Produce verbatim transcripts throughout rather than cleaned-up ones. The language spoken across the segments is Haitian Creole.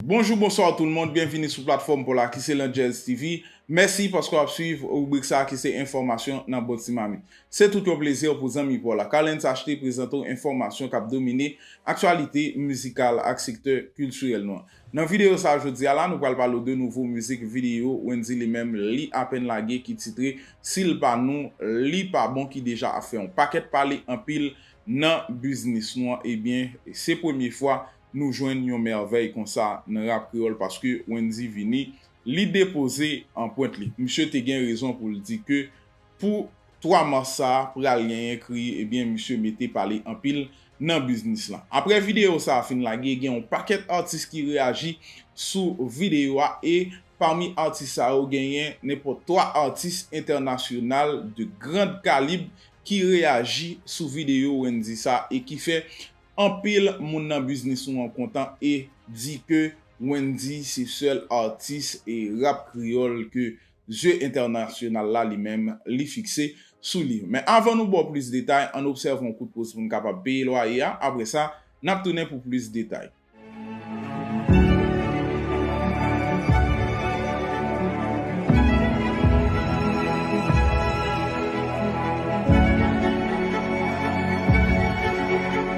Bonjou, bonswa tout moun, byenvini sou platfòm pa w la ki se Landjèz T V. Mèsi paske w ap swiv ribrik sa a ki se enfòmasyon nan bon ti mamit. Se tout yon plezi pou zanmi pa w la. Carlens H T prezante w enfòmasyon k ap domine aktyalite mizikal ak sektè kiltirèl nou an. Nan videyo sa a jodi a la, nou pral pale w de nouvo mizik videyo Wendyy li menm li apèn lage ki titre Si l pa nou, li pa bon ki deja ap fè yon pakèt pale anpil nan biznis nou an. Ebyen, se premye fwa nou jwenn yon mèvèy konsa nan rap kreyòl paske Wendyy vini, li depoze anprent li. Misye te gen rezon pou l di ke pou twa mas sa a pral genyen kri, ebyen, misye mete pale anpil nan biznis lan. Apre videyo sa a fin lage, gen yon pakèt atis ki reyaji sou videyo a e pami atis sa yo genyen nenpòt twa atis entènasyonal de grand kalib ki reyaji sou videyo Wendyy sa e ki fè anpil moun nan biznis nou an kontan e di ke Wendyy se sèl atis e rap kreyòl ke zye entènasyonal la li menm li fikse sou li. Men avan nou ba w plis detay, ann obsève yon kout poz pou n kapab peye lwaye a. Apre sa, n ap tounen pou plis detay.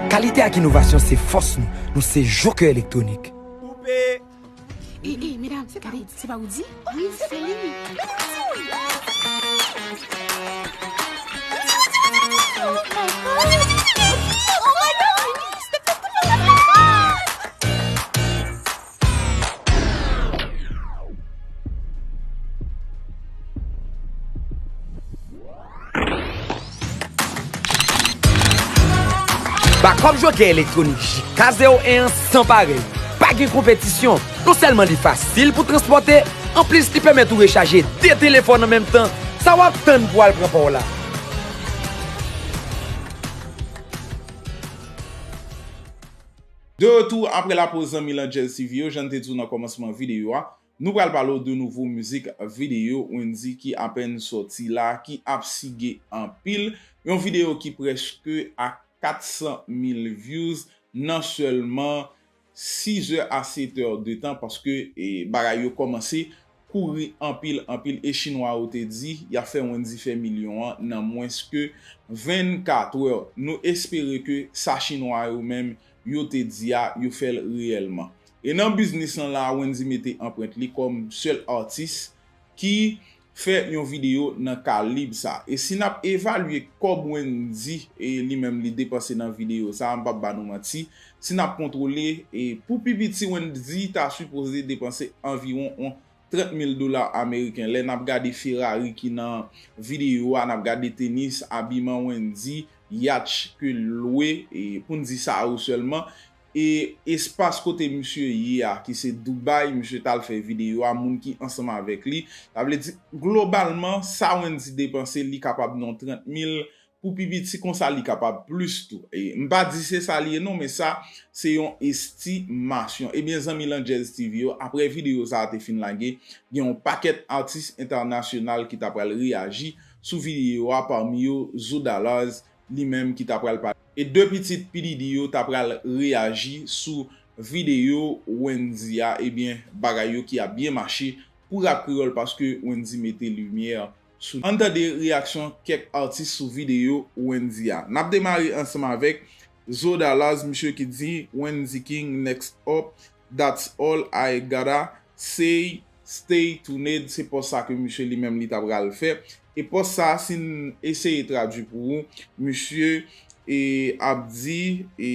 Kalite ak inovasyon se fòs nou. Nou se Joker Electronic. Ey, ey, medam, gade, se pa Roody? Wi, se li. Bakòp Joker Electronic J K zewo en an san parèy. Pa gen konpetisyon. Non sèlman li fasil pou transpòte, anplis li pèmèt ou rechaje de telefòn an menm tan. Sa w ap tann pou w al pran pa w la? De retour apre la pause zanmi Landjèz T V yo, jan n te di w nan kòmansman videyo a, nou pral pale w de nouvo mizik videyo Wendyy ki apèn sòti la, ki ap sige anpil. Yon videyo ki prèske a kat san mil views nan sèlman sizè a setè de tan, paske e, bagay yo kòmanse kouri anpil, anpil, e Chinwa yo te di y ap fè Wendyy fè milyon an nan mwens ke vennkat è. Nou espere ke sa Chinwa yo menm yo te di a, yo fè l reyèlman. E nan biznis lan la, Wendyy mete anprent li kòm sèl atis ki fè yon videyo nan kalib sa. E si n ap evalye kòb Wendyy e li menm li depanse nan videyo sa, m p ap ba nou manti, si n ap kontwole, e pou pi piti Wendyy ta sipoze depanse anviwon yon trant mil dola ameriken. Lè n ap gade Ferrari ki nan videyo a, n ap gade tenis, abiman Wendyy, yatch ke l lwe, e pou n di sa yo sèlman, e espas kote misye ye a, ki se Dubai, misye t al fè videyo a, moun ki ansanm avèk li. Sa vle di, globalman, sa Wendyy depanse, li kapab nan trant mil, pou pi piti konsa, li kapab plis tou. E m pa di se sa li ye non, men sa, se yon estimasyon. Ebyen, zanmi Landjèz T V yo, apre videyo sa a te fin lage, gen yon pakèt atis entènasyonal ki ta pral reyaji sou videyo a, pami yo Zo Dollars, li menm ki ta pral pale. E de pitit P Diddy yo ta pral reyaji sou videyo Wendyy a, ebyen, bagay yo ki ap byen mache pou rap kreyòl paske Wendyy mete limyè sou li. Ann tande reyaksyon kèk atis sou videyo Wendyy a. N ap demare ansanm avèk Zo Dollars, misye ki di, Wendyy King next up, that's all I gotta say, stay tuned, se pòs sa ke misye li menm li ta pral fè. E pòs sa, si n eseye tradui pou ou, misye e ap di e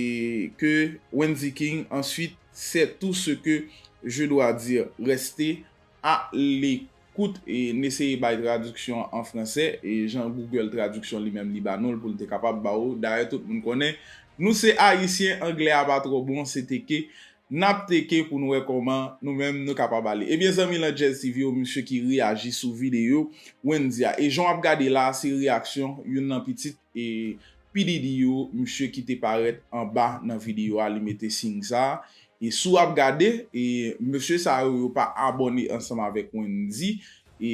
ke Wendyy King, ensuite, c'est tout ce que je dois dire. Restez à l'écoute e n eseye bay tradiksyon an fransè e jan Google Tradiksyon li menm li ba nou l pou l te kapab ba ou. Dayè tout moun konnen nou se Ayisyen, anglè a pa twò bon, se teke n ap teke pou n wè kòman nou menm nou kapab ale. Ebyen zanmi Landjèz T V yo, misye ki reyaji sou videyo Wendyy a. E jan w ap gade la, se reyaksyon youn nan pitit e P Diddy yo, misye ki te parèt anba nan videyo a, li mete siy sa. E si w ap gade, e mesye sa yo, yo pa abòne ansanm avèk Wendyy. E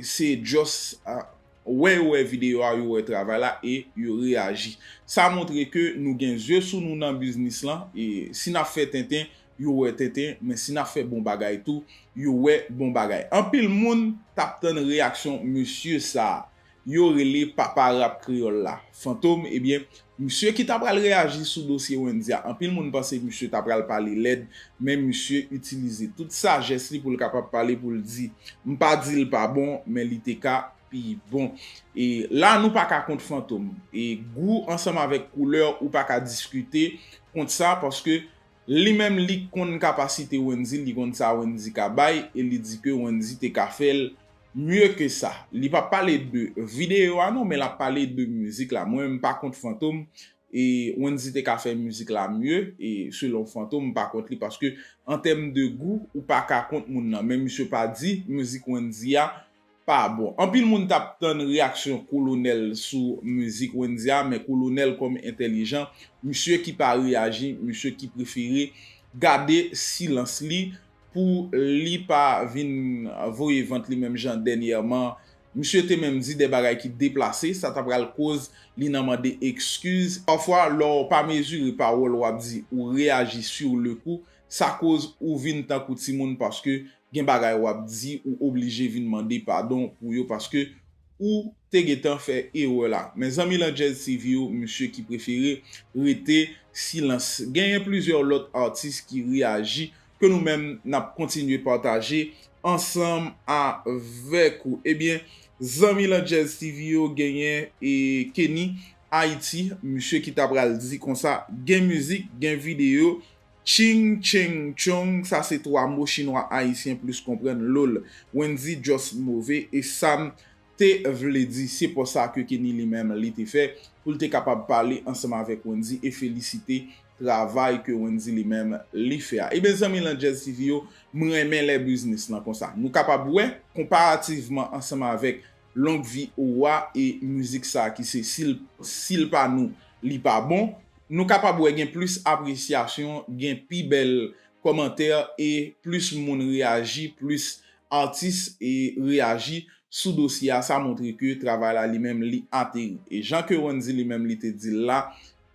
se just, ah, wè yo wè videyo a, yo wè travay la e yo reyaji. Sa montre ke nou gen zye sou nou nan biznis lan. E si n ap fè tenten, yo wè tenten, men si n ap fè bon bagay tou, yo wè bon bagay. Anpil moun t ap tann reyaksyon mesye sa a. Yo rele papa rap kreyòl la, Fantom, ebyen, misye ki ta pral reyaji sou dosye Wendy a, anpil moun panse misye ta pral pale lèd, men misye itilize tout sajès li pou l kapab pale, pou l di, "M pa di l pa bon, men li te ka pi bon." E la, nou pa ka kont Fantom. E gou ansanm avèk koulè, ou pa ka diskite kont sa, paske li menm, li konn kapasite Wendy, li konn sa Wendy ka bay, e li di ke Wendy te ka fè l mye ke sa. Li p ap pale de videyo a non, men l ap pale de mizik la. Mwen, m pa kont Fantom, e Wendy te ka fè mizik la mye, e selon Fantom, m pa kont li, paske an tèm de gou, ou pa ka kont moun nan. Men misye pa di mizik Wendy a pa bon. Anpil moun t ap tann reyaksyon Kolonèl sou mizik Wendy a, men Kolonèl kòm entèlijan, misye ki pa reyaji, misye ki prefere gade silans li pou li pa vin voye vant li menm jan dènyèman. Misye te menm di de bagay ki deplase, sa ta pral koz li nan mande ekskiz. Pafwa, lè w pa mezire pawòl w ap di, ou reyaji sur le coup, sa koz ou vin tankou timoun paske gen bagay w ap di, ou oblije vin mande padon pou yo paske ou te gentan fè erè la. Men zanmi Landjèz T V yo, misye ki prefere rete silans. Genyen plizyè lòt atis ki reyaji, ke nou menm n ap kontinye pataje ansanm avèk ou. Ebyen, zanmi Landjèz T V yo, genyen e Kenny Haiti, misye ki ta pral di konsa, gen mizik, gen videyo, ching, cheng, chong, sa se twa mo chinwa ayisyen plis konprann, lol. Wendy just move, e sa m te vle di, se pòs sa ke Kenny li menm li te fè, pou l te kapab pale ansanm avèk Wendy e felisite travay ke Wendy li menm li fè a. Ebyen, zanmi Landjèz T V yo, m renmen lè biznis lan konsa. Nou kapab wè, konparativman ansanm avèk Long Vi Owa e mizik sa ki se Sil, Sil Pa Nou, Li Pa Bon, nou kapab wè gen plis apresyasyon, gen pi bèl kòmantè e plis moun reyaji, plis atis e reyaji sou dosye a. Sa montre ke travay la li menm li ateri. E jan ke Wendy li menm li te di l la,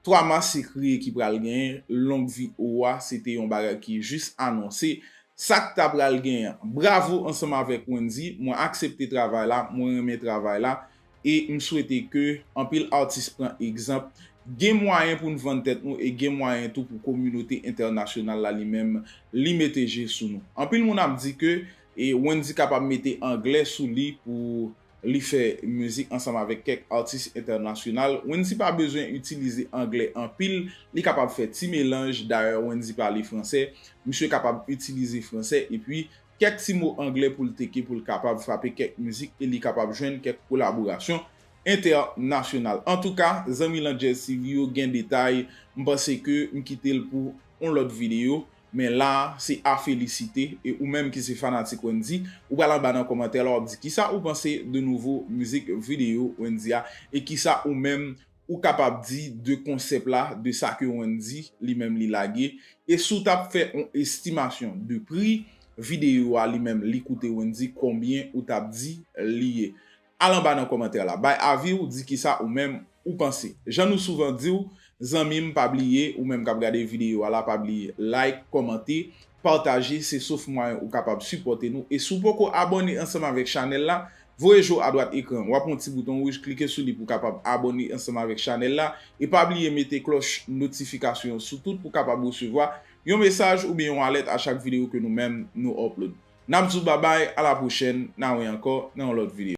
twa mas se kriye ki pral genyen, Long Vi Owa, se te yon bagay ki jis anonse. Sa k ta pral genyen? Bravo ansanm avèk Wendy, mwen aksepte travay la, mwen renmen travay la, e m swete ke anpil atis pran egzanp, gen mwayen pou n vann tèt nou e gen mwayen tou pou kominote entènasyonal la li menm, li mete je sou nou. Anpil moun ap di ke e Wendy kapab mete anglè sou li pou li fè mizik ansanm avèk kèk atis entènasyonal. Wendy pa bezwen itilize anglè anpil, li kapab fè ti melanj. Dayè, Wendy pale fransè, misye kapab itilize fransè epi kèk ti mo anglè pou l teke, pou l kapab frape kèk mizik e li kapab jwenn kèk kolaborasyon entènasyonal. Antouka, zanmi Landjèz T V yo, gen detay, m panse ke m kite l pou yon lòt videyo. Men la, se a felisite. E ou menm ki se fanatik Wendy, ou pral anba nan kòmantè la, w ap di kisa ou panse de nouvo mizik videyo Wendy a, e kisa ou menm ou kapab di de konsèp la, de sa ke Wendy li menm li lage. E si w t ap fè yon estimasyon de pri videyo a li menm li koute Wendy, konbyen ou t ap di li ye? Al anba nan kòmantè la, bay avi w, di kisa ou menm ou panse. Jan nou souvan di w, zanmi m, pa bliye, ou menm k ap gade videyo a la, pa bliye like, kòmante, pataje, se sof mwayen ou kapab sipòte nou. E si w poko abòne ansanm avèk chanèl la, voye je w adwat ekran, w ap wè yon ti bouton wouj, klike sou li pou w kapab abòne ansanm avèk chanèl la. E pa bliye mete klòch notifikasyon sou tout pou w kapab resevwa yon mesaj oubyen yon alèt a chak videyo ke nou menm nou upload. N ap di w babay, a la pwochèn, n a wè ankò nan yon lòt videyo.